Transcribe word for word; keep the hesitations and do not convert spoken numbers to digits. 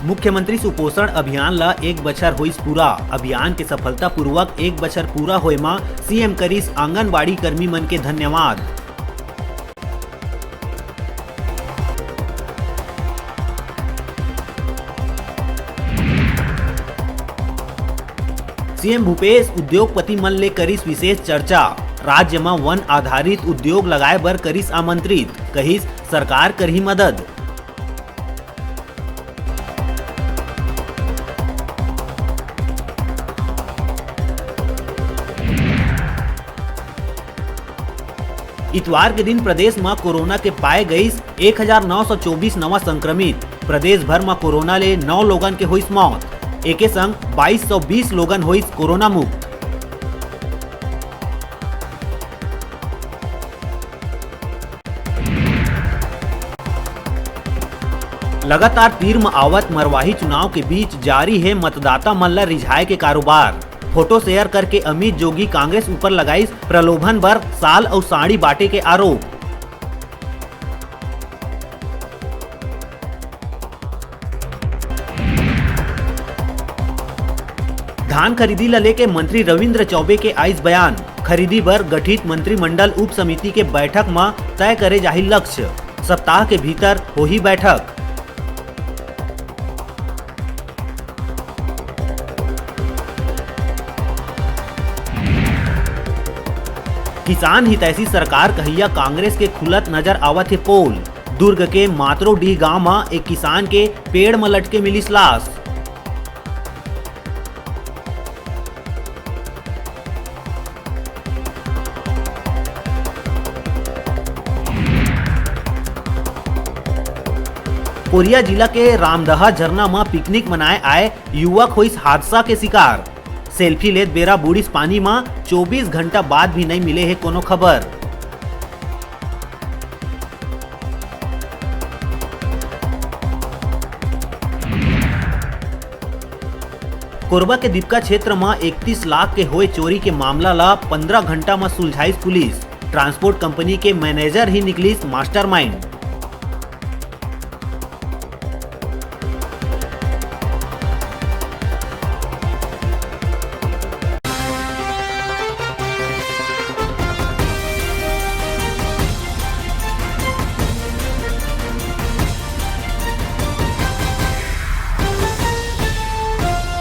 मुख्यमंत्री सुपोषण अभियान ल एक बछर होइस पूरा। अभियान के सफलतापूर्वक एक बछर पूरा होए म सीएम करिस आंगनबाड़ी कर्मी मन के धन्यवाद। सीएम भूपेश उद्योगपति मन ले करिस विशेष चर्चा। राज्य म वन आधारित उद्योग लगाए बर करिस आमंत्रित, कहिस सरकार करही मदद। इतवार के दिन प्रदेश म कोरोना के पाए गईस एक हजार नौ सौ चौबीस नवा संक्रमित। प्रदेश भर म कोरोना ले नौ लोगन के होइस मौत। एके संग बाईस सौ बीस लोगन होइस कोरोना मुक्त। लगातार तीर म आवत मरवाही चुनाव के बीच जारी हे मतदाता मन ल रिझाए के कारोबार। फोटो शेयर करके अमित जोगी कांग्रेस ऊपर लगाइस प्रलोभन बर शाल अउ साड़ी बांटे के आरोप। धान खरीदी ल लेके मंत्री रविंद्र चौबे के आइस बयान। खरीदी बर गठित मंत्रिमंडल उप समिति के बैठक म तय करे जाही लक्ष्य। सप्ताह के भीतर होही बैठक। किसान हितैषी सरकार कहिया कांग्रेस के खुलत नजर आवत हे पोल। दुर्ग के मातरोडीह गांव म एक किसान के पेड़ म लटके मिलिस लाश। कोरिया जिला के रामदहा झरना म पिकनिक मनाए आए युवक होइस हादसा के शिकार। सेल्फी लेत बेरा बूड़िस पानी म, चौबीस घंटा बाद भी नइ मिले हे कोनो खबर। कोरबा के दीपका क्षेत्र म इकतीस लाख के होए चोरी के मामला ल पंद्रह घंटा म सुलझाइस पुलिस। ट्रांसपोर्ट कंपनी के मैनेजर ही निकलिस मास्टरमाइंड।